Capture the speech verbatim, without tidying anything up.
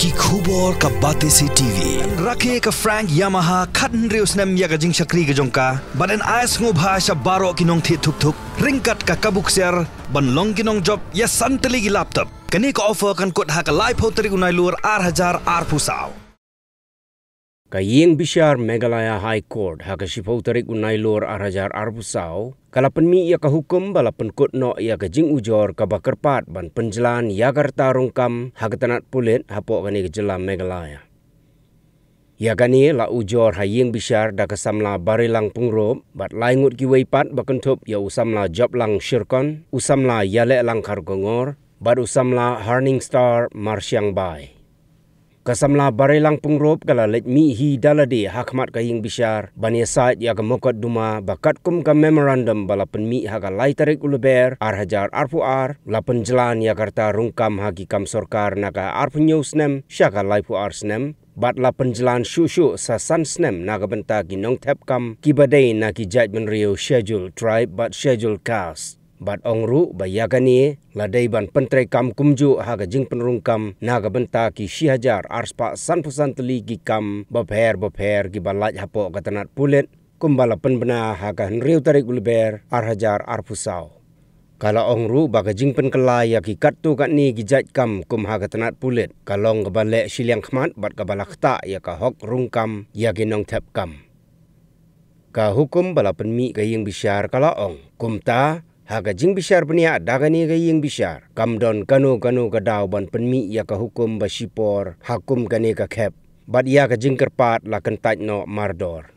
Ki khubor ka Batesi TV. Rakhe ka Frank Yamaha khathynriew snem ïa ka jingshakri ka jong ka, bad yn ai sngewbha sha baroh ki nongthied thuk thuk ryngkat ka kabu ksiar ban long ki nongjop ïa san tylli ki laptop. Kane ka offer kan kut ha ka laiphew tarik u Nailur ar hajar arphew saw. Ka ïing bishar Meghalaya High Court ha ka shiphew tarik u Nailur ar hajar arphew saw ka la pynmih ïa ka hukum ba la pynkut noh ïa ka jingujor kaba kyrpad ban pynjlan ïa ka rta rung kam ha ka tnat pulit hapoh kane ka jylla Meghalaya. Ïa kane la ujor ha ïing bishar da ka samla Barilang Pyngrope bad lai ngut kiwei pat ba kynthup ïa u samla Joplang Shirkon, u samla Ïalehlang Kharkongor bad u samla Harning Star Marsiangbai. Ka samla Barilang Pyngrope ka la leit mih hi da lade ha khmat ka ïing bishar ban ïasaid ïa ka mukotduma ba katkum ka memorandum ba la pynmih ha ka lai tarik u Lber ar hajar arphew ar, la pynjlan ïa ka rta rung kam ha ki kam sorkar na ka arphew hynñiew snem sha ka laiphew ar snem, bad la pynjlan shuh shuh sa san snem na ka bynta ki nongthep kam kiba dei na ki jaitbynriew Scheduled Tribe bad Scheduled Caste. Bad ong ruh ba ïa kane la dei ban pyntreikam kumjuh ha ka jingpynrung kam na ka bynta ki shi hajar arspah sanphew san tylli ki kam bapher bapher kiba lait hapoh ka tnat pulit, kumba la pynbna ha ka hynriew tarik u Lber ar hajar arphew saw. Ka la ong ruh ba ka jingpynkylla ïa ki katto katne ki jait kam kum ha ka tnat pulit ka long kaba leh shiliang khmat bad kaba la ktah ïa ka hok rung kam ïa ki nongthep kam. Ka hukum ba la pynmih ka ïing bishar ka la ong, kumta ha ka jingbishar bniah da kane ka ïing bishar kam don kano kano ka daw ban pynmih ïa ka hukum ba shipor ha kum kane ka khep, bad ïa ka jingkyrpad la kyntait noh mardor.